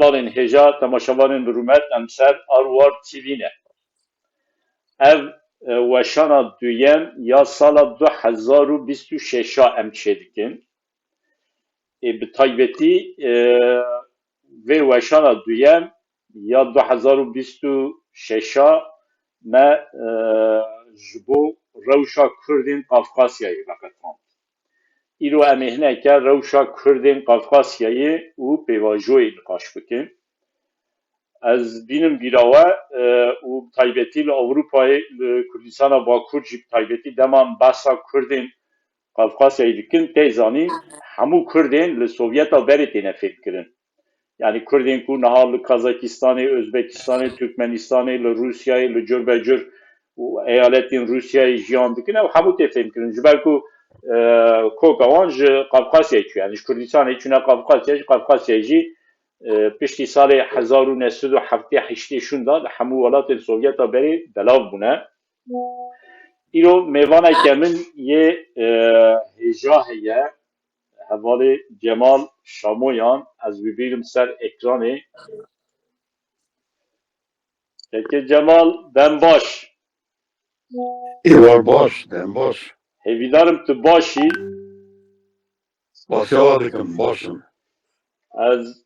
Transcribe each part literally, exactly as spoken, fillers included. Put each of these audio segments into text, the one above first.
Salên hêja temaşevanên bi rûmet em ser Arwar T V ne. Ev e, weşana duyem ya sala du hezar û bîst û şeş a em çêdikin. Ê, bi taybetî e, vê weşana duyem ya du hezar û bîst û şeş a me e, ji bo rewşa Kurdên Qafqasyayê veqetand. Îro em ê hineke rewşa Kurdên Qafqasyayê û pêvajoyê niqaş bikin. Ez bînim bîra we e, û bi taybetî li Ewropayê, li Kurdistana Bakur jî bi taybetî dema em behsa Kurdên Qafqasyayê dikin, tê zanîn hemû Kurdên li Sovyeta berê têne fêmkirin. Yanî Kurdên ku niha li Kazakistanê, Özbekistanê, Türkmenistanê, li Rûsyayê, li cur be cur û eyaletên Rûsyayê jiyan dikin, ew hemû tê fêmkirin. Ji ber ku e, koka wan ji Qafqasyayê çû, yanî ji Kurdistanê çûne Qafqasyayê, ji Qafqasyayê jî e, piştî salê hezar û neh sed û heftê heştê şûnda li hemû welatên Sovyeta berê belav bûne. Îro mêvaneke min yê e, hêja heye, hevalê Cemal Şamoyan, ez bibîrim ser ekranê. Keke Cemal, dem baş. Êwar baş, dem baş. Hêvîdarim tu baş î. Spasiya we dikim, baş im. Ez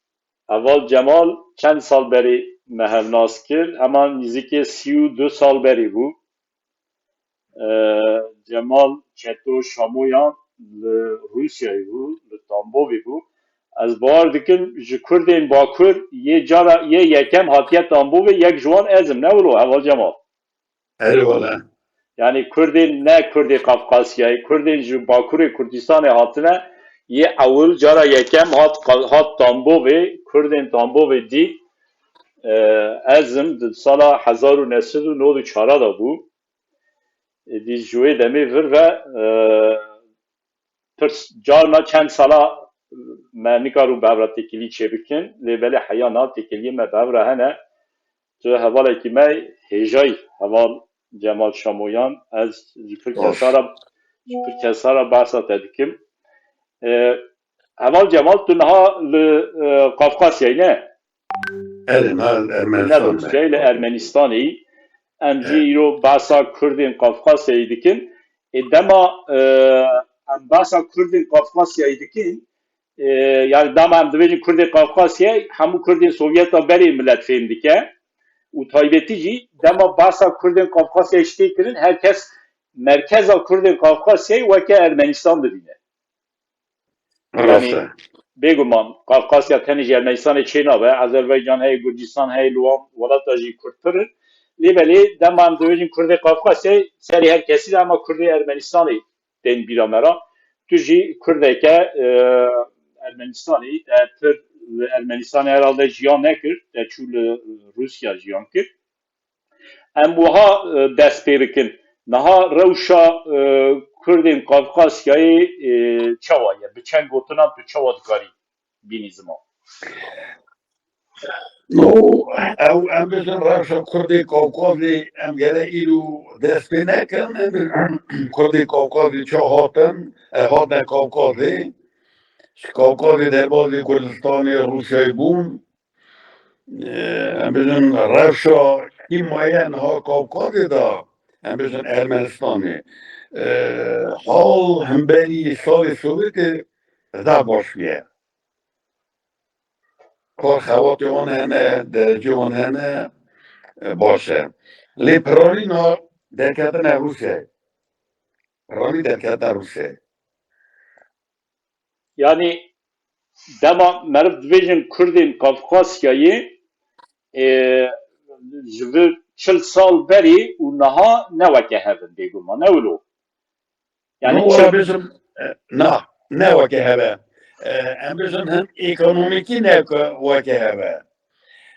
heval Cemal çend sal berî me hev nas kir, hema nîzikê sî û du sal berî bû. E, Cemal Çeto Şamoyan li Rûsyayê bû, li Tambovê bû. Ez bawer dikim ji Kurdên Bakur yê cara yê yekem hatiye Tambovê, yek ji wan ez im, ne wilo heval Cemal? Erê wele. Yanî Kurdên, ne Kurdê Qafqasyayê, Kurdên ji Bakurê Kurdistanê hatine, yê ewil cara yekem hat, hat Tambovê, Kurdên Tambovê dît. E, ez im, di sala hezar û neh sed û nod û çar de bû. Êdî ji wê demê vir ve e, pirs carna çend sala me nikarû bi hev re têkilî çêbikin, lê belê heya na têkiliyê me bi hev re hene. Tu hevalekî me hêjayî, heval Cemal Şamoyan, ez ji pir kesa re, ji pir kesa re behsa te dikim. E, heval Cemal, tu niha li e, Qafqasyayê ne? Erê, na Ermenistan me. Erê, li Ermenistanê. Em jî îro behsa Kurdên Qafqasyayê dikin. Ê dema e, em behsa Kurdên Qafqasyayê dikin, e, yani dema em dibêjin Kurdên Qafqasyayê, hemû Kurdên Sovyeta berê millet fêm dike. Û taybetî jî dema behsa Kurdên Qafqasyayê jî tê kirin, her kes merkeza Kurdên Qafqasyayê weke Ermenistan dibîne. Rast e. Bêguman Qafqasya tenê ji Ermenistanê çê nabe. Azerbaycan heye, Gurcistan heye, li wan welata jî Kurd pir in. Lê belê dema em dibêjin Kurdê Qafqasyayê, serê her kesî de ema Kurdê Ermenistanê tên bîra me re. Tu jî Kurdeke e, Ermenistanê, te pir li Ermenistanê herhalde jiyan nekir, te çû li Rûsya jiyan kir. Em wiha e, dest pê bikin. Niha rewşa e, Kurdên Qafqasyayê e, çawa ye? Bi çend gotinan tu çawa dikarî bînî ziman? No, ew em bêjin rewşa Kurdê Qafqazê em gere îro dest pê nekin. Em bêjin Kurdê Qafqazê çawa hatin, e, hatine Qafqazê. Ji Qafqazê derbazî Kurdistanê, Rûsyayê bûn. Em bêjin rewşa kîmaye niha Qafqazê de, em bêjin Ermenistanê, hal hemberî salê Sovyetê zaf baş bûye. Kar xebatê wan hene, derecê wan hene, baş e. Lê piranîna derketine Rûsyayê. Piranî derketine Rûsyayê. Yanî dema meriv dibêjin Kurdên Qafqasyayê e, ji vir çil sal berî û niha ne weke hev in bêguman, ne wilo? Yanî No, çil wela bêjim, e, na, ne weke hev e. E, em bêjin him ekonomîkî ne weke hev e.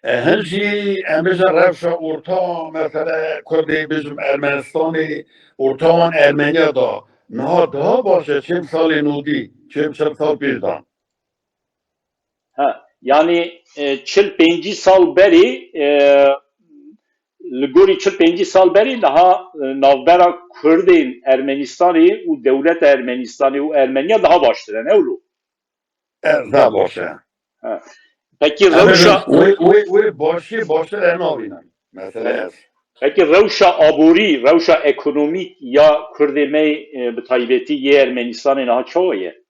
E, hin jî em bêjin rewşa orta, mesela Kurdê bêjim Ermenistanê, orta wan Ermeniya da. Niha daha baş e, çil salê nodî, çil, çil sal pêş dan. Ha, yanî e, çil pêncî sal berî e, li gorî çil pêncî sal berî daha e, navbera Kurdên Ermenistanê û dewleta Ermenistanê û Ermeniya daha baştir e, ne wilo? E, daha baş e. Ha. Pekî rewşa wê, wê, wê başî baştir e nabînin. Mesele ez. Pekî rewşa aborî, rewşa ekonomîk ya Kurdê me, e, bi taybetî yê Ermenistanê niha çawa ye?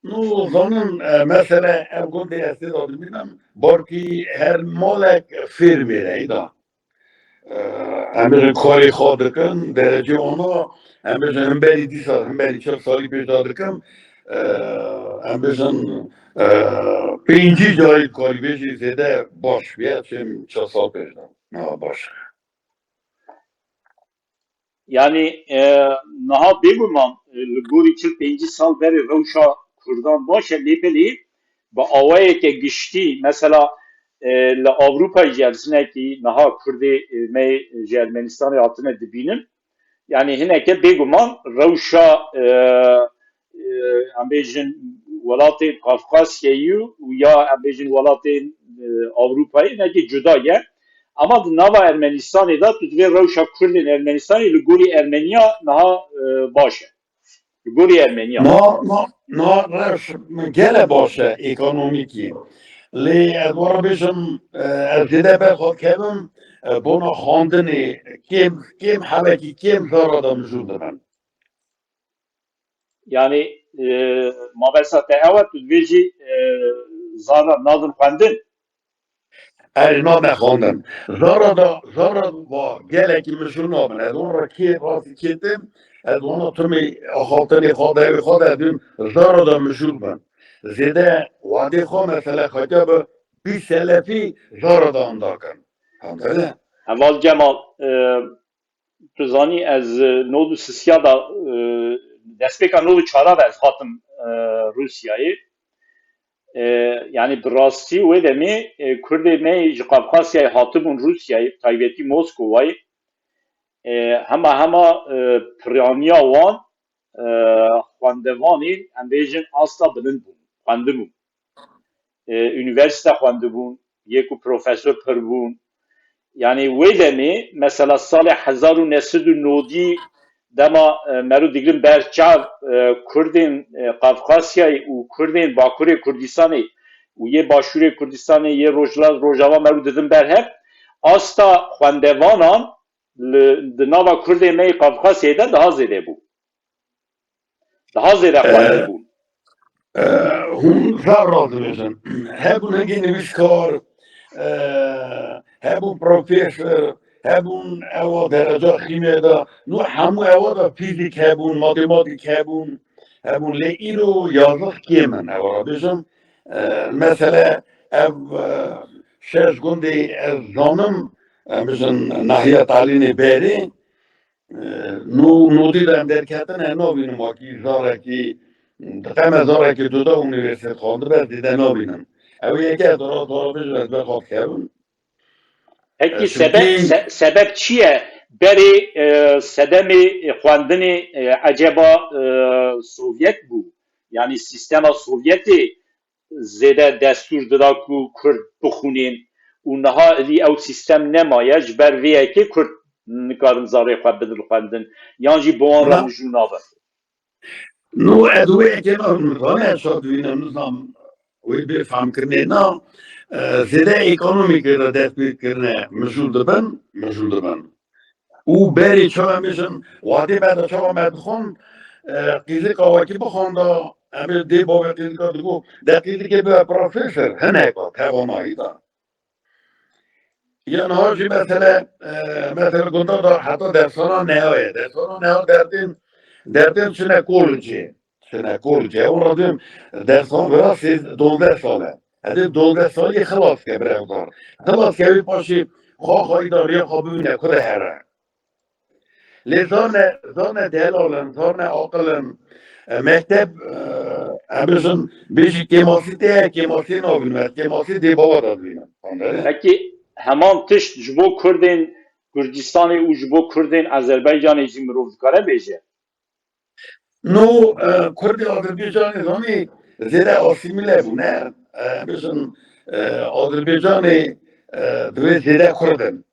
No, zanin, e, mesele ev gundê ez tê de dimînim, barkî her malek fêrmê re da. E, em bêjin karê xwe dikin, derecê wana, em bêjin himberî dîsa, himberî çil salî pêş de dikim, e, em bêjin, e, pêncî carî karî bêjî zêde baş bûye, çim çil sal pêş de. Ha, baş. Yanî, e, niha bêguman, e, li gorî çil pêncî sal berê rewşa Kurdan baş e, lê belê bi awayeke giştî, mesela, e, li Ewropayê jî ev sinekî niha Kurdê, e, me ji Ermenistanê hatine dibînin. Yanî hineke bêguman rewşa, e, e, em bêjin welatên Qafqasyayê û ya em bêjin welatên, e, Ewropayê hinekî cuda ye. Ama di nava Ermenistanê de tu divê rewşa Kurdên Ermenistanê li gorî Ermeniya niha, e, baş e. Li gorî Ermeniya. Na, na, na rewş gele baş e ekonomîkî. Lê ez were bêjim, e, ez zêde ber xwe kevim, e, bona xwendinê kêm, kêm helekî kêm zara de mijûl dibin. Yanî, e, mabesa te ew e, tu dibêjî, e, zara nadin xwendin. Erê, nabine xwendin. Zara da, zara va gelekî mijûl nabin. Ez wan re kê rastî kê tim, ez wana timî axaftinê xwe de, ewê xwe de, ez dibim zara da mijûl bin. Zêde wadê xwe mesele xetiya bi bîst selefî zara da anda kin. Hamdele? Heval Cemal, e, tu zanî ez, e, nod û sisiya da, e, destpêka nod û çara de ez hatim, e, Rûsyayê. E, yanî bi rastî wê demê, e, Kurdê me ji Qafqasyayê hatibûn Rûsyayê, bi taybetî Moskowayê. E, hema hema, e, piraniya wan, e, xwendevanê, em bêjin asta bilind bûn, xwendibûn. E, unîversîte xwendibûn, yê ku profesor pir bûn. Yanî wê demê, mesela salê hezar û neh sed û nodî dema, e, Mero Dîglim ber çav, e, Kurdên, e, Qafqasyayê û Kurdên Bakurê Kurdistanê û yê Başûrê Kurdistanê, yê Rojhilat, Rojava Mero didin ber hev, asta xwendevanan li, di nava Kurdê me yê Qafqasyayê de daha zêde bû. Daha zêde xwendibûn. E, hûn zaf rast dibêjin. Hebûn hingê nivîskar, e, hebûn profesor, hebûn ewa dereca xîmyê de. Nû hemû ewa de fîzîk hebûn, matematîk hebûn, hebûn. Lê îro yazix kêm in, ewa bêjim. E, mesele ev, e, şeş gundê ez zanim, em bêjin nahiya Talînê berê, e, nû, nûdî de em derketine nabînim wakî zarekî, diqeme zarekî duda unîversîtet xwandibe, ez dîde nabînim. Ew yeke ez dora, dora bêjim, ez berxwe dikevim. Pekî, e, sebeb, çünkü se-, sebeb çi ye? Berê, e, sedemê, e, xwendinê, e, eceba, e, Sovyet bû? Yanî sîstema Sovyetê zêde destûr dida ku Kurd bixwînên û niha êdî ew sîstem nemaye, ji ber vê yekê Kurd nikarin zarê xwe bidin xwendin, yan jî bi wan re Na- mijûl nabin. Nû ez wê yekê nabim, nizane ez şa dibînim, nizam wê bê fehmkirinê na, e, zêde ekonomîkê re dest pê kirine mijûl dibin, mijûl dibin. Û berê çawa em bêjin, wadê me de çawa me dixwend, e, qîzika wekî bixwenda, em ê dê bavê qîzika digot, de qîzikê bibe profesor, hineka, tevanayî da. Ya niha jî mesele, e, mesele gunda da heta dersana neha ye. Dersana neha derdên, derdên çine kolejê. Çine kolejê. Ew radin dersan vira sêz, dozdeh sal e. Hede dozdeh salî xilas ke birevdar. Xilas ke wî paşî xwe xwe îdarîya xwe bibîne ku de here. Lê zane, zane delal in, zane aqil in. E, mekteb, e, em bêjin, bêjî kêmasî tê, kêmasî nabînim, ez kêmasî dê bava de dibînim. Anladın? Pekî heman tişt ji bo Kurdên Kurdistanê û ji bo Kurdên Azerbaycanê jî mirov dikare bêje? No, e, Kurdê Azerbaycanê zanî zêde asîmîle bûne. E, bêjin, e, Azerbaycanê, e, divê zêde Kurd in.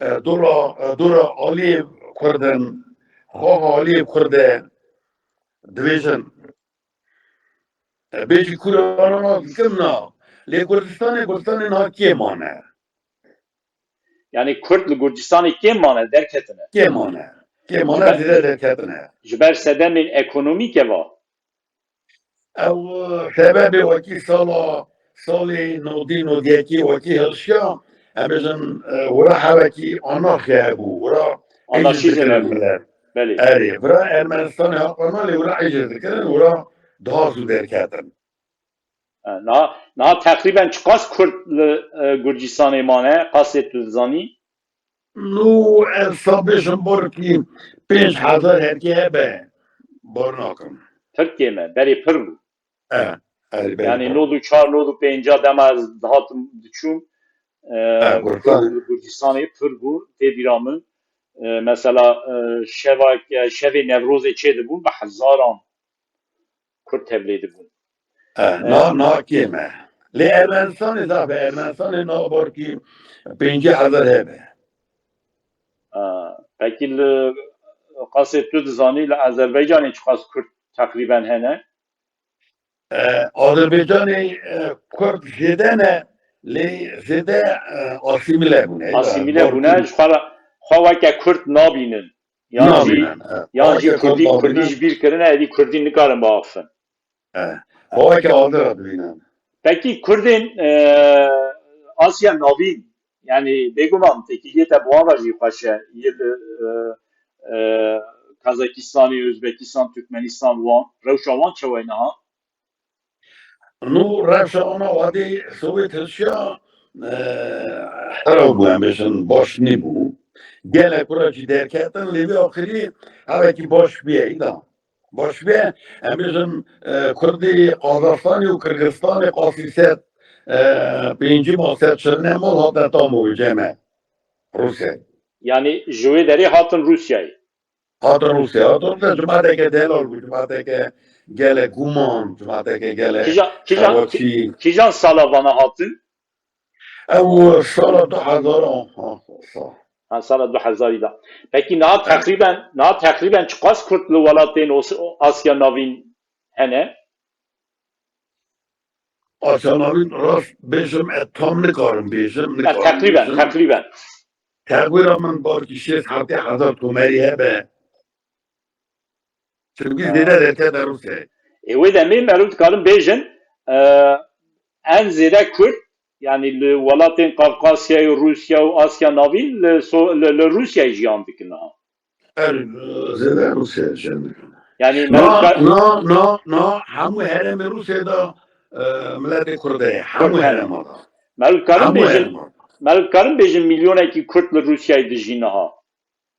E, dora, e, dora Aliyê Kurd in, xaxa Aliyê Kurd e, dibêjin. E, bêjî Kurd ana nas dikim na. Lê Kurdistanê, Kurdistanê niha kê mane? Yani Kurd li Gurcistanê kêm mane, derketine. Kê mane? Kê mane, zêde derketine. Ji ber sedemên ekonomîk e va. Ew, e, sebebê wekî sala, salê nodî nodiyekî wekî hilşiya, em bêjin, e, wira hevekî anarxiya hebû, wira Anarşîzm hebû. Belê. Erê, wira Ermenistanê haqana lê wira êciz dikirin, wira daha zû derketin. E, niha, niha teqrîben çiqas Kurd li, e, Gurcistanê mane, qasê tu dizanî? Nû ez sa bêjim borkî pênc hezar herkê hebe, bor nakim. Pir kêm e, berê pir bû. E, erê, berê Yani pir. Nod û çar, nod û pênca dema ez dihatim diçûm, e, E, Gurcistanê. Gurcistanê pir bû, tê bîra min. E, mesela, e, şevak-, e, şevê Newrozê çêdibûn, bi hezaran Kurd tevlê dibûn. E, na, na kêm e. Lê Ermenistanê zaf e, Ermenistanê na borkî pêncî hezar hebe. E, pekî li qasê tu dizanî li Azerbaycanê çiqas Kurd teqrîben hene? E, Azerbaycanê, e, Kurd zêde ne, lê zêde, e, asîmîle bûne. Asîmîle bûne, ji xwe re xwe weke Kurd nabînin. Yan jî, Nabînin, e. yan jî Weke Kurdî, Kurd Kurdî nabînin. Ji bîr kirine, êdî Kurdî nikarin biafin. E, xwe weke Azera dibînin. Pekî Kurdên, e, Asya Navîn, yani bêguman têkiliyê te bi wan re jî xweş e. Yê li, e, e, Kazakistanê, Özbekistan, Türkmenistan wan, rewşa wan çawa ye niha? Nû rewşa wana wadê Sowêt hilşiya, e, xerab bû, em bêjin baş nîbû. Gelek kura jî derketin, lê vê axirî hevekî baş bûye, îda. Baş bûye, em bêjin, e, Kurdî Qazaxstanê û Qirgizistanê qasî sed, e, pêncî mal sed şirine mal hatine tam û ceme. Rûsyayê. Yani ji wê derê hatin Rûsyayê. Hatin Rûsyayê. Hatin Rûsyayê, cimateke delal bû, cimateke gelek guman, cimateke gelek Kîjan, kîjan, xebatçî. Kîjan sala vana hatin? Ew sala du hezar an, ha, sa. Ha, sala du hezarî de. Pekî niha teqrîben, niha teqrîben çiqas Kurd li welatên Os-, Asya Navîn hene? Asya Navîn rast bêjim, e, tam nikarim bêjim, Ya, nikarim teqrîben, bêjim. Teqrîben. Teqwîra min barkî şêst heftê hezar tomerî hebe. Çimkî zêde derkete Rûsyayê. Ê wê demê meriv dikarin bêjin, e, en zêde Kurd, yani li welatên Qafqasyayê, Rûsya û Asya Navîn li So-, li, li Rûsyayê jiyan dikin ha. Er, zêde Rûsyayê jiyan dikin. Yani Na, meriv dikar- na, na, na, hemû herêmê Rûsyayê de, e, miletê Kurd e. Hemû herêma de. Meriv dikarin Hemû bêjin, herêma. Meriv dikarin bêjin milyonekî Kurd li Rûsyayê dijî niha.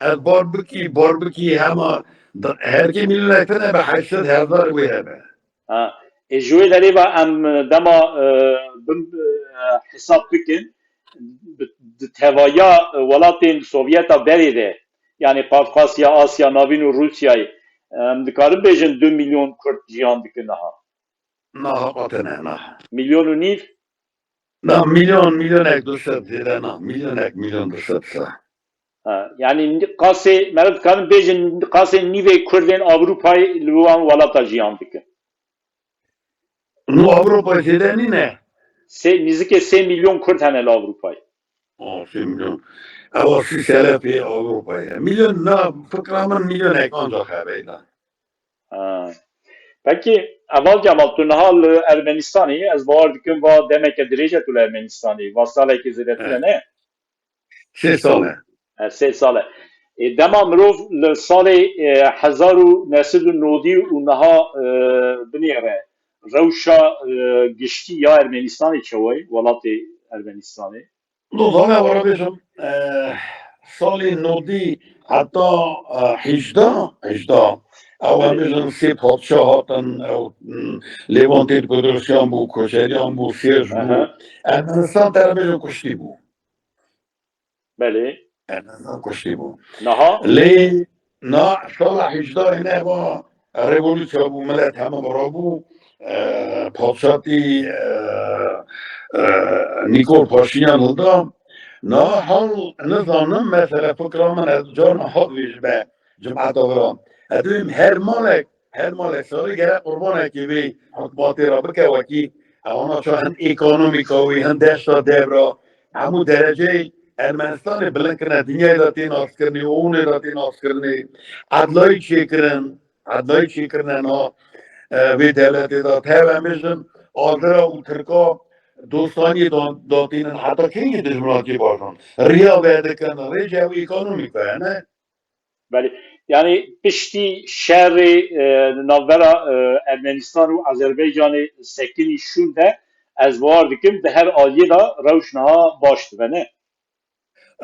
Ez bar bikî, bar bikî hema da-, herkê milyonek tine be heşt sed hezar wê hebe. Ha. Ê ji wê derê ve em dema, e, bin, e, hesab bikin, bi, di tevaya, e, welatên Sovyeta berê de, yani Qafqasya, Asya Navîn û Rûsyayê, em dikarin bêjin du milyon Kurd jiyan dikin niha. Na, heqatene, na. Milyon û nîv? Na, milyon, milyonek du sed zêde, na. Milyonek, milyon du sed sa. Ha, yani qasê, meriv dikarin bêjin, qasê nîvê Kurdên Ewropayê li wan welata jiyan dikin. Nû Ewropa zêde nîne? Sê, nîzikê sê milyon Kurd hene li Ewropayê. Oh, sê milyon. Ewa sî selefê Ewropayê. Milyon, na, fikra min milyonek ancak hebe îda. Ha. Pekî, Heval Cemal, tu niha li Ermenistanê, ez bawer dikim va demeke dirêj e tu li Ermenistanê, va salekê zêdetir e, ne? Sê sal e. E, sê sal e. Ê, dema mirov li salê, e, hezar û neh sed û nodî û niha, e, binêre, rewşa, e, giştî ya Ermenistanê çawa ye, welatê Ermenistanê? Nizam e, wara bêjim, e, salê nodî heta, e, hejda, hejda. Ew em bêjin sê padşah hatin, ew, m, lêvan têt Petrosyan bû, Koçeriyan bû, Sêrj bû. Aha. Ermenistan te re bêjin kuştî bû. Belê. Ermenistan kuştî bû. Niha? Lê na sala hejda ne va revolûsya bû, milet heme bira bû, e, padşatî, e, e, Nîkol Paşinyan hilda. Na hal nizanim, mesela fikra min ez carna hat vê ji me cimata vira. Ez dibêm her malek her malek salî gerek qurbanekî vê hikûmetê re bike, wekî ewana ça hin ekonomîka wî, hin deşta devra, hemû dereceyê Ermenistanê bilind kirine, dinyayê de tê naskirinê, û hûnê de tê naskirinê, edlayî çêkirin, edlayî çêkirine na, e, vê dewletê de. Tev em bêjin, Azira û Tirka dostaniyê da-, datînin, heta kengî dijminatiyê bajon. Riya vedikin, rêce ew ekonomîka ye, ne? Belê. Yanî piştî şerê, e, navbera, e, Ermenistan û Azerbaycanê sekinî şûn de, ez bawer dikim di her aliyê de rewş niha baş dibe, ne?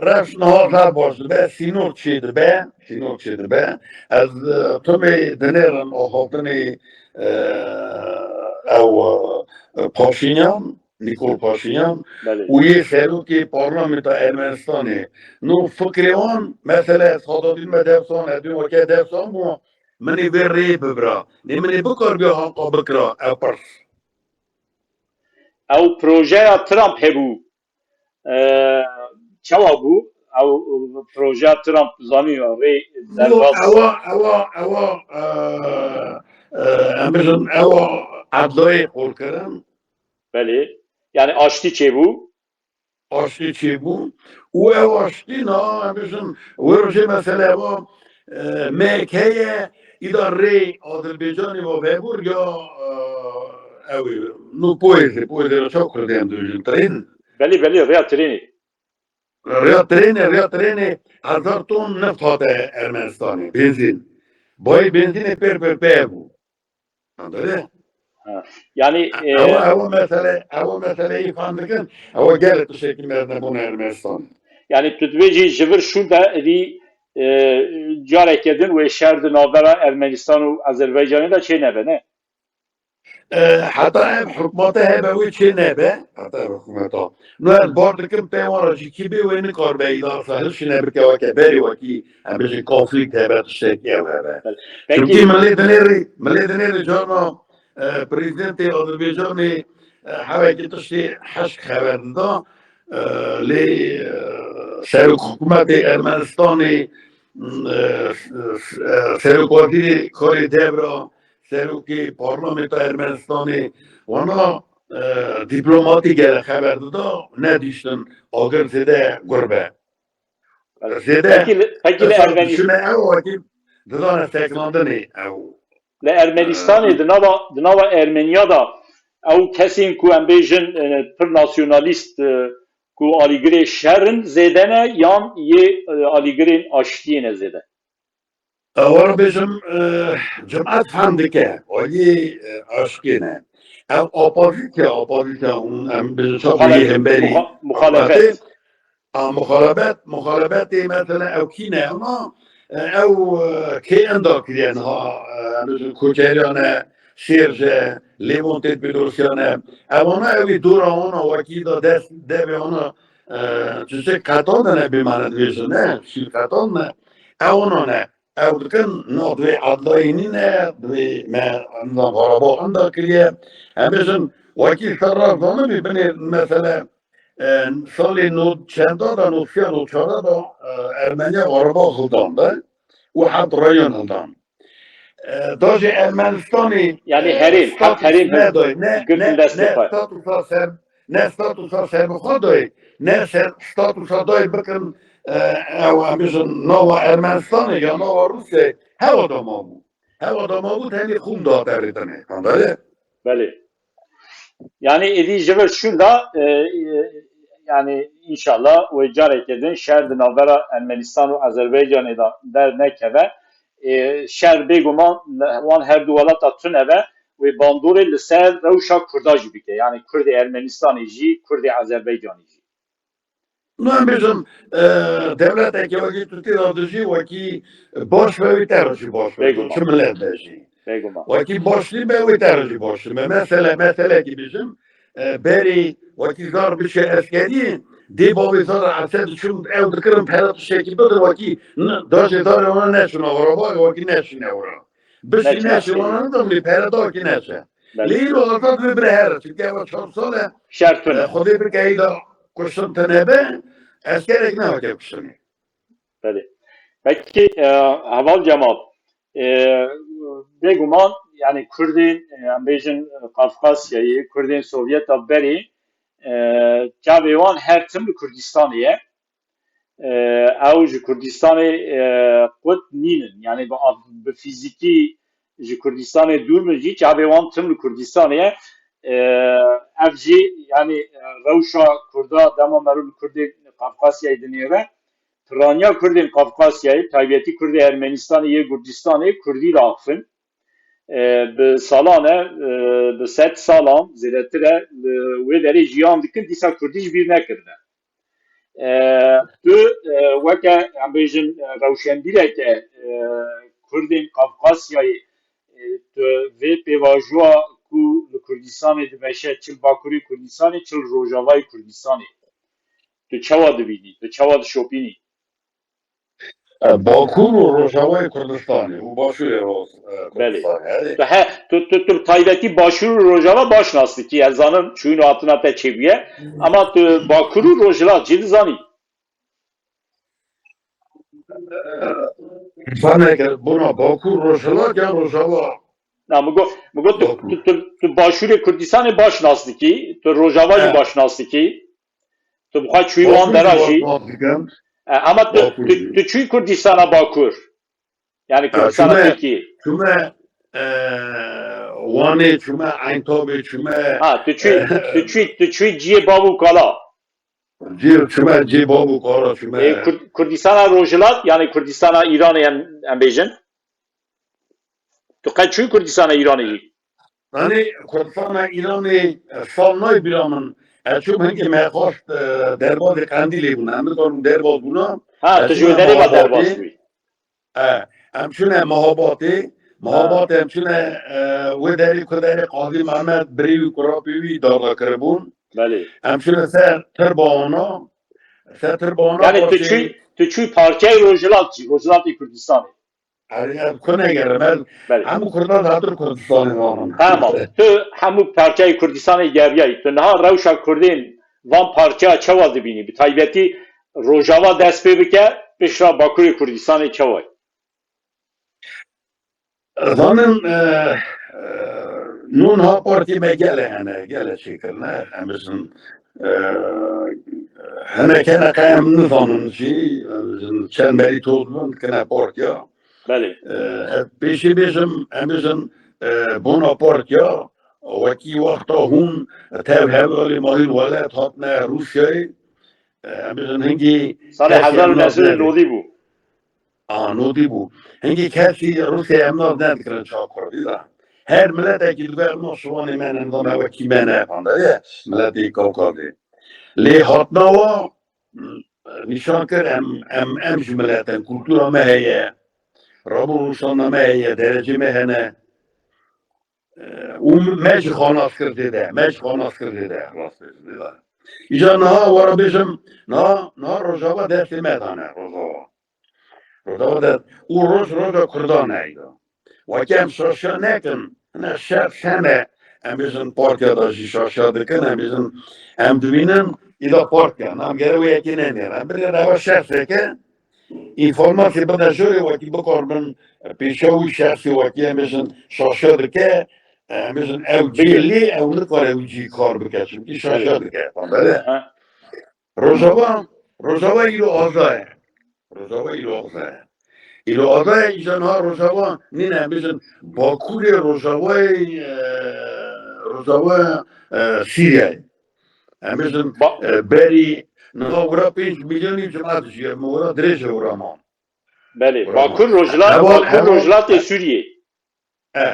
Rewş niha zaf baş dibe, sînor çêdibe, sînor çêdibe. Ez, e, timê dinêrim axaftinê, e, ew, e, Paşinyan, Nîkol Paşinyan Belê. û yê serokê parlamenta Ermenistanê. No fikrê wan, mesela, ez hata dîn me dersan, ez dîn weke dersan bû, min ê vê rê bibira. Lê min ê bikar biya hanqa bikira, ew pirs. Ew projeya Trump hebû. E, çawa bû? Ew projeya Trump zanî rê Yo, derbas. ewa, ewa, ewa, e, e, em bêjin, ewa edlayê qol kirin. Belê. Yani aştî çêbû. Aştî çêbû. Û ew aştî na, em bêjin, wê rojê mesele ewa, e, M K ye, îda rê Azerbaycanê ve vebûr ya, e, ew ê, no poyezê, poyezê ra çaw kurdê em dibêjin, trên. Belê, belê, rêya trênê. Rêya trênê, rêya trênê hezar ton neft hate Ermenistanê, benzîn. Bayê benzînê pêr pêr pê bû. Anladın? Ha. Yani, e, ewa, ewa mesele, ewa mesele îfam dikin, ewa gelek tiştekî mezne bûn Ermenistan. Yani tu dibêjî ji vir şûn de êdî, e, careke din wê şer di navbera Ermenistan û Azerbaycanê de çê nebe, ne? E, heta ev hikûmete hebe wê çê nebe, heta ev hikûmeta. No ez bar dikim pê wan re jî kî bê wê nikaribe îdara sahil şine bike weke berê wekî, em bêjin konflîkt hebe, tiştekî ew hebe. Peki. Çimkî milê dinêrî, milê dinêrî carna, e, prezidentê Azerbaycanê, e, hewekî tiştê heşk xeber dida, e, lê, e, serok hikûmetê Ermenistanê, e, s-, s-, e, serokwezîrê karê devra, serokê parlamenta Ermenistanê, wana, e, dîplomatî gere xeber dida, nedîştin agir zêde gur be. Zêde Pekî li, pekî li esas Ermenis-, dişine ew wekî didane sekinandinê ew. Li Ermenistanê, e, di nava, di nava Ermeniya de ew kesên ku em bêjin, e, pir nasyonalîst, e, ku alîgirê şer in zêde ne yan yê, e, alîgirên aştiyê ne zêde? Ewar bêjim, e, cemaat fem dike, aliyê, e, aşkê ne. Ev opozîsya, opozîsya, hûn em bêjin çawa yê Muxalefet, hemberî muxa-, muxalefet. A, muxalebet, muxalebetê mesela ew kî ne, ama, e, ew, e, kê enda kiriye niha, e, em bêjin Koçeriyan e, Şêrj e, Lêvon tê Pêdosiyan e. Ewana ew ê dora wana wekî da dest devê wana, e, çiçek qetan de ne bêmane dibêjin, ne, şîr qetan ne. Ewana ne. Ew dikin, na, divê edlayî nîne, divê me, em, Qarabağ enda kiriye. Em bêjin, wekî ser rast zanibî, binê mesele, e, salê nod çenda de, nod sê ya nod çar de, e, Ermeniya Qarabağ hildan de û heft rayon hildan. E, dajê Ermenistanê, yani e, herêm, heft herêm neday, ne, girtin ne, destê ne xwe. Statusa ser, ne statusa serbixwe dayê, ne ser, statusa dayê bikin, e, ew, em bêjin, nava Ermenistanê ya nava Rûsyayê, hewa da mabû. Hewa da mabû, tenê xûm dihate rê tenê. Anladın? Belê. Yani êdî ji vir şûn de, e, e, yani înşallah wê careke din şer di navbera Ermenistan û Azerbaycanê de dernekeve. E, şer bêguman wan her du welata tune be, wê bandorê li ser rewşa Kurda jî bike. Yani Kurdê Ermenistanê jî, Kurdê Azerbaycanê jî. No em bêjin, e, dewletekê wekî tu tê de dijî, wekî baş be wê te re jî baş be. Bêguman. Çi milet be jî. Bêguman. Wekî baş nîbe wê te re jî baş nîbe. Mesele, meselekî bêjim, e, berê wekî zar biçe eskeriyê, dê bavê zar ese diçin ew dikirin pere tiştekî bidir wekî n-, dajê zarê wana neçin Qarabağê wekî neçin ewra. Bişî neçin neçin wana nidim lê pere da wekî neçe. Belê. Lê îro azad wê bire here. Çimkî ewa çar sal e, şer tune. E, Xwedê bike îda kuştin tune be, eskerek ne weke kuştinê. Belê. Peki, e, Heval Cemal, e, Bêguman, yani Kurdên, e, em bêjin, e, Qafqasyayê, Kurdên Sovyeta berê, e, çavê wan her tim li Kurdistanê ye. E, ew ji Kurdistanê, e, qut nînin. Yani bi, bi fîzîkî ji Kurdistanê dûr bin jî, çavê wan tim li Kurdistanê ye. E, ev jî, yani, e, rewşa Kurda dema meriv li Kurdên Qafqasyayê dinêre, piraniya Kurdên Qafqasyayê, taybetî Kurdê Ermenistanê yê Kurdistanê, Kurdî li axifin. E, bi salan e, e, bi sed salan zêdetir e, li wê derê jiyan dikin, dîsa Kurdî ji bîr nekirine. E, tu, e, weke, em bêjin, e, rewşenbîreke, e, Kurdên Qafqasyayê, e, tu vê pêvajoya ku li Kurdistanê dimeşe, çi li Bakurê Kurdistanê, çi li Rojavayê Kurdistanê, tu çawa dibînî, tu çawa dişopînî? E, Bakur û Rojavayê Kurdistanê û Başûrê Roz-, e, Belê. Kurdistanê, erê. Tu he, tu, tu, tu taybetî Başûr û Rojava baş nas dikî. Ez zanim çûyîn û hatina te çêbûye. Ama tu Bakur û Rojhilat jî dizanî. Zaneke bona Bakur, Rojhilat ya Rojava? Na, min got, min got tu, Bakur. Tu, tu, tu Başûrê Kurdistanê baş nas dikî, tu Rojava jî He. baş nas dikî. Tu bi xwe çûyî wan Bakur dera jî jî. Baş nas dikim. E, ama tu, Bakur tu, jî. Tu çûyî Kurdistana Bakur. Yani E, Kurdistana çûme, Tirkiyê. Çûme, e, Wanê, çûme Eyntabê, çûme, Ha, tu çûyî, e, tu çûyî, tu çûyî ciyê bav û kala. Cê, çûme cê bav û kala, çûme. Ê, Kurd-, Kurdistana Rojhilat, yani Kurdistana Îranê em, em bêjin. Tu qet çûyî Kurdistana Îranê jî? Yanî Kurdistana Îranê, e, sal nayê bîra min. Ez çûm hingê me xwest, e, derbazê Qendîlê bûna. Em dikarin derbaz bûna. Ha, tu ji wê derê ve derbaz bûyî. E, em çûne Mehabatê. Mehabatê em çûne, e, wê derê ku derê Qazî Mehmet birê wî kurapê wî darda kiribûn. Belê. Em çûne ser tirba wana. Ser tirba wana Yani tu çûyî, tu çûyî parçeyê Rojhilat jî, Rojhilatê Kurdistanê. Erê, ez ku negerim, ez Belê. Hemû Kurdan hatin Kurdistanê zanin. Tamam. Tu hemû parçeyê Kurdistanê geriyayî. Tu niha rewşa Kurdên van parçeya çawa dibînî? Bi taybetî Rojava dest pê bike, pişra Bakurê Kurdistanê çawa ye? Zanin, e, e, nû niha partiyê me gele hene, gele çêkirine. Em bêjin, e, hinek hene qey em nizanin jî, em bêjin çend merî toz bin dikine partiya. Belê. E, ez pêşî bêjim, em bêjin, e, bona partiya, wekî wexta hûn tev hevalê Mahîr Welat hatine Rûsyayê, e, em bêjin hingî Salê kesî hezar û neh sed û nodî bû. A, nodî bû. Hingî kesî Rûsyayê em nas nedikirin çawa Kurdî da. Her miletekî dibe, em nas şiwanê me ne, nizam me wekî me ne, fanderiye, miletê Kawkazê. Lê hatina wa, nîşan kir, em, em, em ji milet in, kultura me heye, rabûn rûşanna me heye, derecê me hene. E, û me jî xwe nas kir zêde, me jî xwe nas kir zêde, rast bêjim, zêde. Îca niha were bêjim, niha, niha Rojava destê me dane, Rojava. Rojava dest, û roj, roja Kurdan e îda. Wekî em şaşiya nekin, hine şer hene, em bêjin partiya da jî şaşiya dikin, em bêjin, em dibînin, îda partiya, nam gere wê yekê nenêre. Em binêre ewa şexseke, înformasiyê bide jorê wekî bikarbin, pêşa wî şexsê wekî em bêjin şaşiya dike, em bêjin ew cihê lê ew nikare wî cihî kar bike, çimkî şaşiya dike. Belê. Ha. Rojava, Rojava îro aza ye. Rojava îro aza ye. Îro aza ye, îja niha Rojava nîne, em bêjin Bakurê Rojavayê, e, Rojava, e, Sîriyayê. Em bêjin, Ba- e, berî niha wira pênc milyon û cimat jî ye, me wira dirêj e wira man. Belê. Wira Bakur man. Rojhilat, Heval, Bakur heval, Rojhilatê Sûriyê. E,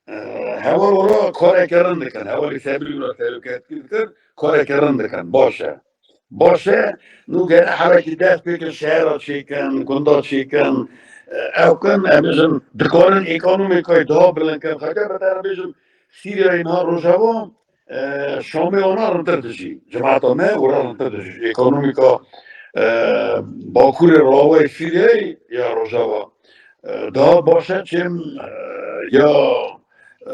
e, heval wira kareke rind dikin. Hevalê Sebrî wira seroketî dikir, kareke rind dikin. Baş e. Baş e. Nû gere herekî dest pê kin, şehra çêkin, gunda çêkin. E, ew kin, em bêjin, dikarin ekonomîkayê daha bilind kin. Xwedê bi te re bêjim, Sîriyayê niha Rojava, e, Şamê wana rintir dijî. Cemaeta me wira rintir dijî. Ekonomîka, e, Bakurê Rojavayê Sîriyeyê ya Rojava, e, daha baş e çêm, e, ya, e,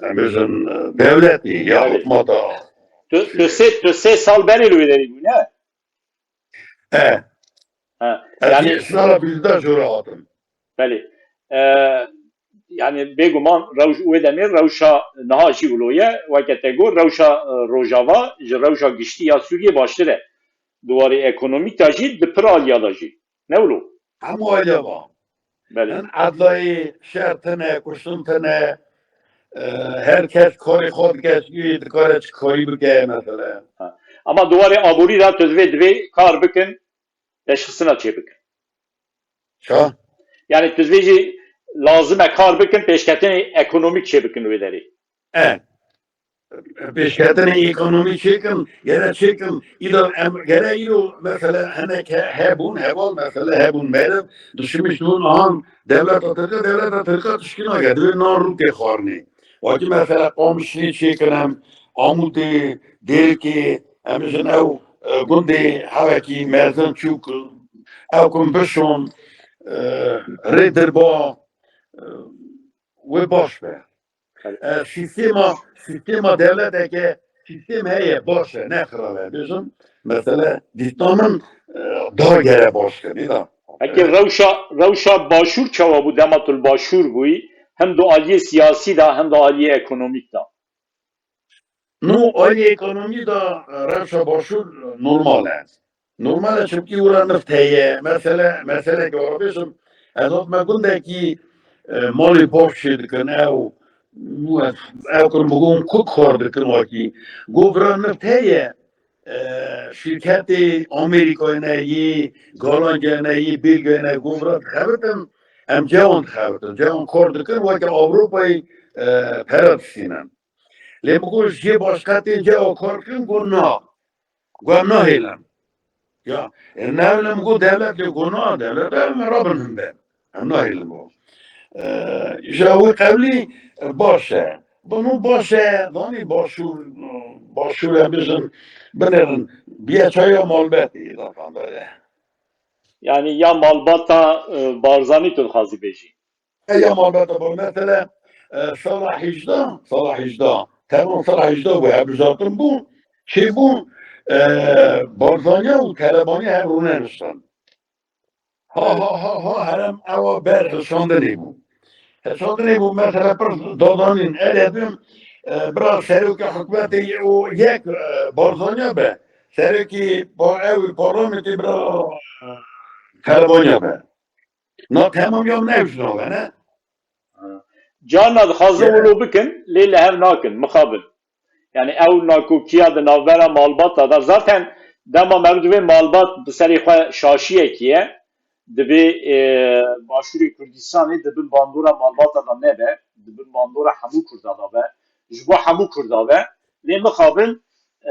em bêjin, e, dewletê ya Belê. Hikûmeta. Tu, tu sê, tu sê sal berê li wê derê bû, ne? E. Ha, Ez yani yê sala bîzda jora hatim. Belê. E, yani bêguman rewş wê demê rewşa niha jî wilo ye, weke te got rewşa, e, Rojava ji rewşa giştî ya Sûriyê baştir e. Di warê ekonomîk de jî di pir aliya de jî. Ne wilo? Hemû aliya va. Belê. Hin edlayê şer tine, kuştin tine, e, her kes karê xwe dike, çi dikare çi karî bike mesela. Ha. Ama di warê aborî de tu divê, divê kar bikin, teşxisina çê bikin. Ça? Yani tu divê jî lazim e kar bikin, pêşketinê ekonomîk çê bikin wê derê. E. Pêşketinê ekonomî çêkin, gere çêkin, îda em, gere îro mesela hinek he-, hebûn, heval mesela hebûn meriv, dişimiş dûn an, dewleta Tirka, dewleta Tirka tişkî nake, divê nan rûkê xwarinê. Wakî mesela Qamişlî çêkin em, Amûdê, Dêrikê, em jin ew, e, gundê hevekî mezin çûk, ew kin bişon, e, rê dirba, e, wê baş be. E, sîstema, sîstema dewleteke, sîstem heye, baş e, ne xirab e. Bêjim, mesela, dîtna min, e, daha gere baş e, nî da? Heke rewşa, rewşa Başûr çawa bû, dema tu li Başûr bûyî, hem di aliyê siyasî de, hem di aliyê ekonomîk de? No, aliyê ekonomî de, e, rewşa Başûr normal e. Normal e, çimkî wira nift heye. Mesele, mesele ki wabêjim, ez hatime gundekî, e, malê baş çê dikin, ew, ew kin bigom ku kar dikin wakî. Go vira nift heye, e, şîrketê Amerîkayê ne yê, Galanca ne yê, Belgiyayê ne, go vira dixebitin, em cewan dixebitin. Cewan kar dikin, weke Ewropayê, e, pere distînin. Lê min got, jê başqetên cewa kar kirin, got, na. Got, em nahêlin. Ya, e, nahêlin, min got, dewlet lê got, na, dewlet, em rabin hinde. Em nahêlin, got. E, ji wî qewlî, e, baş e. Bi min baş e, zanî Başûr, Başûr em bijin, binêrin, biye çaya malbetê, zaten böyle. Yani ya malbata, e, Barzanî tu dixwazî bêjî? E, ya malbata bo, mesela, e, sala hejdeh, sala hejdeh, tevan sala hejdeh bû, hevbijartin bû, çê bû, e, Barzaniya û Telebanî hev rûne niştin. Ha, ha, ha, ha, herem ewa ber hilşandinê bû. Hilşandinê bû, mesela, pir dadanîn, erê bim, e, bira serokê hikûmetê û yek, e, Barzaniya be, serokê pa-, ew parlamentê bira, e, Telebaniya be. Na temam ya ne ew ji nava ne? Carna dixwazin wilo bikin, lê li hev nakin, mixabin. Yani ew nakokiya di navbera malbata de, zaten dema meriv divê malbat bi serê xwe şaşiyekî ye, divê, e, Başûrê Kurdistanê di bin bandora malbata de nebe, di bin bandora hemû Kurda de be, ji bo hemû Kurda be. Lê mixabin,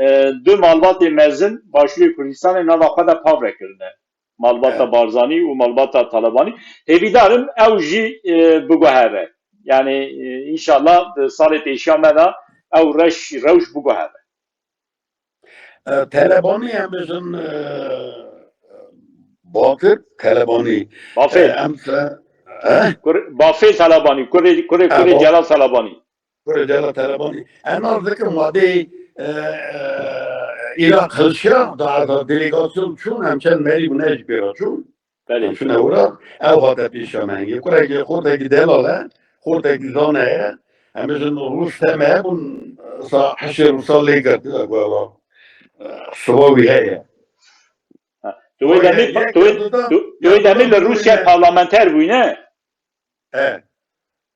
e, du malbatê mezin Başûrê Kurdistanê nava xwe de pavre kirine. Malbata Barzanî û malbata Talebanî. Hêvîdar im ew jî, e, biguhere. Yani, e, înşallah di salê pêşiya me de ew reş, rewş biguhere. E, Telebanî em bijin, e, Batir Telebanî. Bafê. E, em se-, e? Kur-, Bafê Telebanî, kurê, kurê, E, kurê Ba- Celal Telebanî. Kurê Celal Telebanî. Em nas dikim wadê, e, e, Îraq hilşiya, da, da delegasyon çûn, em çend merî bû ne jî pê re çûn. Belê. Em çûne wira, ew hate pêşiya me hingê. Kurekî, xortekî delal e, xortekî zane ye. Em bijin Rûs teme bûn, sa hişê Rûsa lê girtî da, ku ewa, e, siba wî heye. Ha. Tu wê demî, tu wê, tu, tu wê demî li Rûsya parlamenter bûyî, ne? E.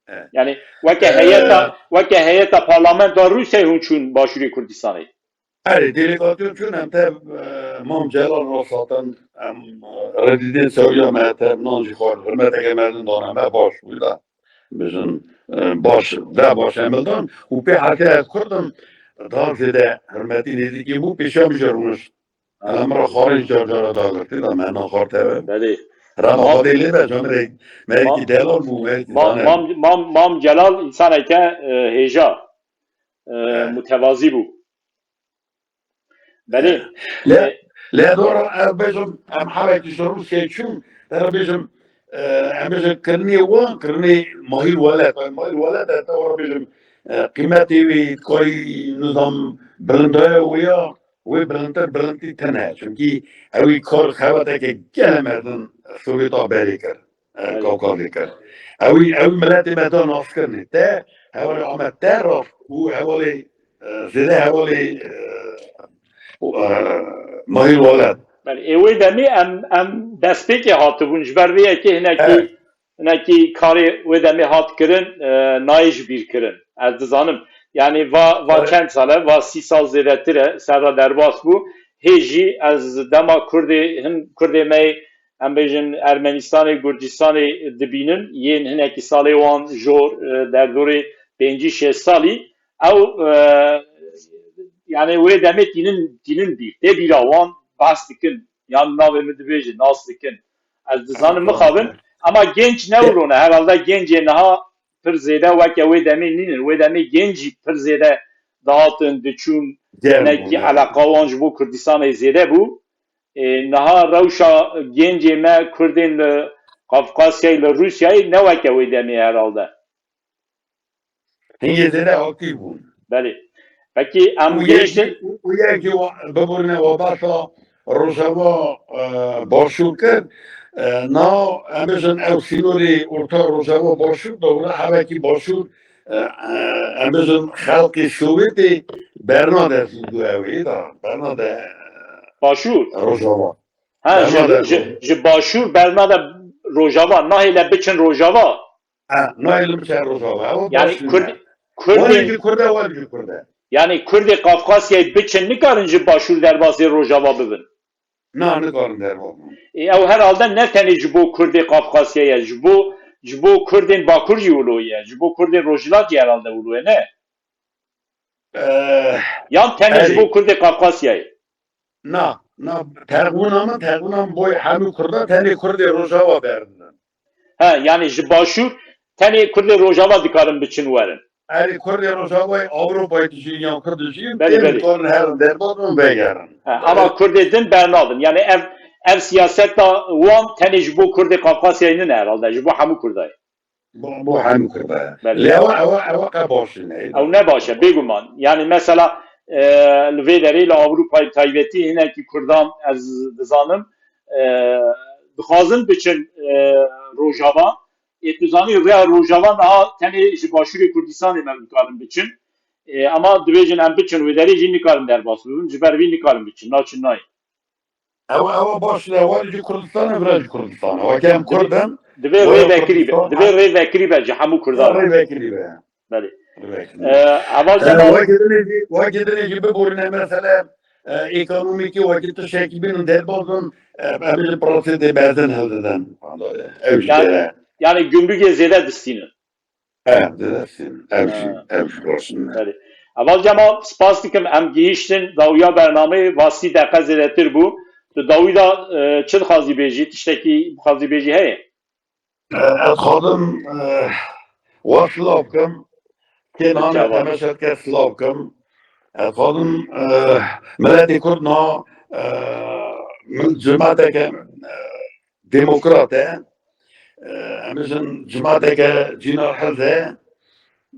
E. Yani weke E. heyeta, weke heyeta parlamentoya Rûsyayê hûn çûn Başûrê Kurdistanê. Erê, delegasyon çûn em te, e, Mam Celal Rosatan, em, e, redîdên sewiya me te nan jî xwar, hurmeteke mezin dana me baş bû da. Bijin, e, baş, de baş em dan. Û pê heke ez Kurd im, daha zêde hurmetî nêzîkî bû, pêşiya min jî rûnişt. Ana min re xwarin car cara dagirtî da me na xwar teve. Belê. Rana Mam-, Xwedê lê be, can rê, me yekî Ma-, delal bû, me yekî Ma-, zane. Mam, Mam, Mam Celal însaneke, e, hêja, e, He. mutevazî bû. Belê. He. Lê, E, lê dora ev bêjim, em hevekî ji Rûsyayê çûn, te re bêjim, e, em bêjin kirinê wan, kirinê Mahîr Welet. Mahîr Welet e, te re bêjim, e, qîmetê wî, karî nizam bilindaya wê ya, wê bilindtir bilindtî tune. Çimkî ewî kar xebateke gelê mezin Sowêta berê kir. e, Kawkazê kir. Ew, ew miletê me da naskirinê. Te hevalê Amed te rast û hevalê, e, zêde hevalê, e, e, Mahîr Weled. Belê, ê wê demê em, em destpêkê hatibûn. Ji ber vê yekê hinekî, Evet. hinekî karê wê demê hat kirin, e, nayê ji bîr kirin. Ez dizanim. Yani va, va Evet. çend sal e, va sî sal zêdetir e, serra derbas bû. Hê jî ez dema Kurdê, hin Kurdê me yê, em bêjin Ermenistanê, Gurcistanê dibînin, yên hinekî salê wan jor, e, derdorê pêncî şêst salî, ew, e, yani wê demê tînin, tînin bîr. Tê bîra wan behs dikin. Yan navê min dibêje, nas dikin. Ez dizanim mixabin. Ama genç ne wilo ne. Herhalde gencê niha pir zêde weke wê demê nînin. Wê demê genc jî pir zêde dihatin, diçûn, Gel nekî bûne. Eleqa wan ji bo Kurdistanê zêde bû. Ê, niha rewşa gencê me Kurdên li Qafqasyayê, li Rûsyayê ne weke wê demê herhalde. Hingê zêde aktîf bûn. Belê. Pekî em Û yek gihîştin jî, û, û yek jî wa-, biborîne wa basa Rojava, e, Başûr kir. E, na, em bêjin ew sînorê orta Rojava Başûr, dewra hevekî Başûr, e, e, em bêjin xelkê Sovyetê bernade zû ew ê da, bernade Başûr. Rojava. Ha, ji, Bernade ji, Rojava. ji Başûr bernade Rojava, nahêle biçin Rojava. Ha, nahêle biçin Rojava. Ew Yani Başûr Kurd-, ne. Kurdên Were jî Kurde, were jî Kurde. Yani Kurdê Qafqasyayê biçin nikarin ji Başûr derbasê Rojava bibin. Na, nikarin derbas bibin. E, ew herhalde ne tenê ji bo Kurdê Qafqasyayê ye, ji bo, ji bo Kurdên Bakur jî wilo ye, ji bo Kurdên Rojhilat jî herhalde wilo ye, ne? Eh, Yan tenê ji erê. bo Kurdê Qafqasyayê? Na, na, texmîna min, texmîna min boy hemû Kurda, tenê Kurdê Rojava berdidin. He, yani ji Başûr tenê Kurdê Rojava dikarin biçin werin. Erê, Kurdê Rojavayê Ewropayê dijîn yan Kurd dijîn, Belê, têm belê. dikarin herin derbas bin vegerin. He, ama Kurdê din bernadin. Yani ev, ev siyaseta wan tenê ji bo Kurdê Qafqasyayê nine herhalde, ji bo hemû Kurda ye. Bo, bo hemû Kurda ye. Belê. Lê ewa, ewa, ewa qe baş nîne. Ew ne baş e, bêguman. Yani mesela, e, li vê derê li Ewropayê taybetî hinekî Kurdan ez dizanim, e, dixwazin biçin, e, Rojava. Ê tu zanî rêya Rojava niha tenê ji Başûrê Kurdistanê me dikarin biçin. E, ama dibêjin em biçin wê derê jî nikarin derbas bibin. Ji ber vî nikarin biçin. Naçin nayê. Ew, ew baş e, ew jî Kurdistan e, vira jî Kurdistan e. Weke em Kurd in, Divê were rêvekirî be. Kurdistan Divê e. rêvekirî be ji hemû Kurdan. Rêvekirî be. Belê. Rêvekirî. E, Heval E, Cemal. Weke dinê jî, weke dinê jî biborîne mesele, e, ekonomîkî, weke tiştekî bînin derbas bin, e, em ji prosesê mezin hildidin. Ew jî Yani, tê. yani gümrükê zêde distînin. Ev, didestin. Ev jî, Ha. ev jî baş in. Belê. Heval Cemal, spas dikim, em gihîştin dawiya bernameyê, va sî deqe zêdetir bû. Tu dawî da, e, çi dixwazî bêjî? Tiştekî dixwazî bêjî heye? E, ez dixwazim, e, we silav bikim. Kê nane Çawa? Temeşe dike silav bikim. Ez dixwazim, e, miletê Kurd na, e, min cimeteke, e, demokrat e. E, em bêjin cimeteke cîna hez e.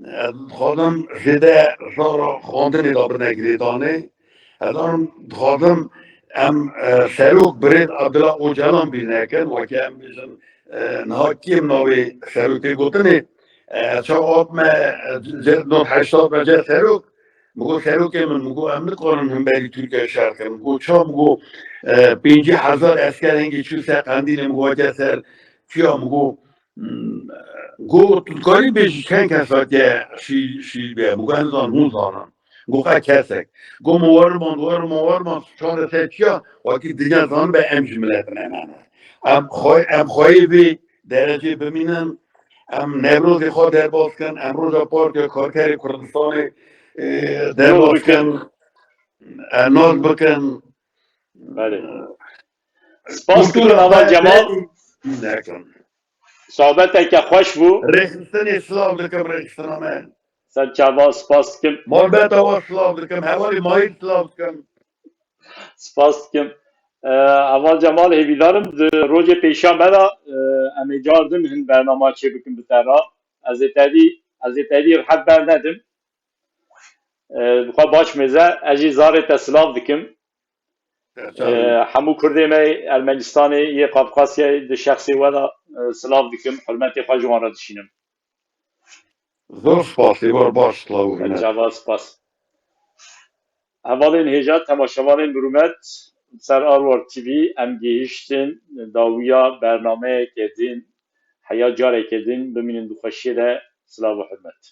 Ez dixwazim zêde zara xwendinê de bine girêdanê. Ez an dixwazim em, e, serok birêz Abdullah Ocalan bîr nekin. Weke em bêjin, e, niha kêm navê serokê gotinê. E, çawa hatme, e, c-, c-, nod heştad me ce serok. Min got, serokê min, min got, em nikarin hemberî Tirkiye şer kin. Min got, ça? Min got, e, pêncî hezar esker hingê çû ser Qendîlê, min got, weke ser çiya? Min got, hmm, got, tu dikarî bêjî çend kes hatiye şî-, şîr bê? Min got, ez nizanim, hûn zanin. Min got, qe kesek. Got, min werman, werman, werman, çande ser çiya? Wekî dinya zanibe em jî miletine me ne. Em xwe-, em xweyê vê derecê bimînin, em Newrozê xwe derbas kin, em roja Partiya Karkerê Kurdistanê, e, derbas kin, e, nas bikin. Belê. Spas dikim, Heval Cemal. Nekin. Sohbeteke xweş bû. Rêxistinê silav dikim, rêxistina me. Ser çava, spas dikim. Malbeta we silav dikim, hevalê Mahîr silav dikim. Spas dikim. E, Heval Cemal, hêvîdarim di rojê pêşiya me de, e, em ê car din hin bernama çêbikin bi te re. Ez ê te dî, ez ê te dî rehet bernedim. E, bi xwe baş mêze, ez jî zarê te silav dikim. Ee, hemû Kurdê me Ermenistanê yê Qafqasyayê di şexsê we de, e, silav dikim, hurmetê xwe ji wan re dişînim. Zor spas, ê wer baş, silav û hurmet. Cava spas. Hevalên hêja, temaşevanên bi rûmet, ser Arwar T V em gihiştin dawiya bernameyeke din, heya careke din bimînin di xweşiyê de, silav û hurmet.